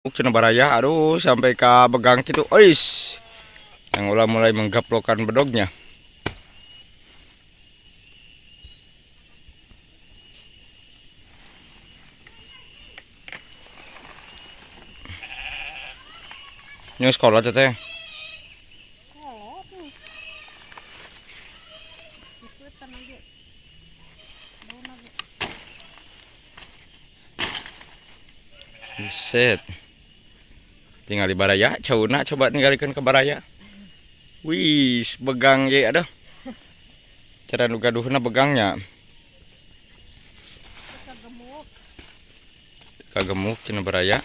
Cenah baraya, aduh, sampai ke begang gitu. Ois. Yang ulah mulai menggaplokan bedognya. Ini sekolah, Teteh. Kolot nih. Ikutan aja. Bawa lagi. Buset. Tinggal di baraya, cauna coba ninggalikeun ke baraya. Wih, begang ge, aduh. Cara nu gaduhna begangnya. Kagemuk. Kagemuk cenah baraya.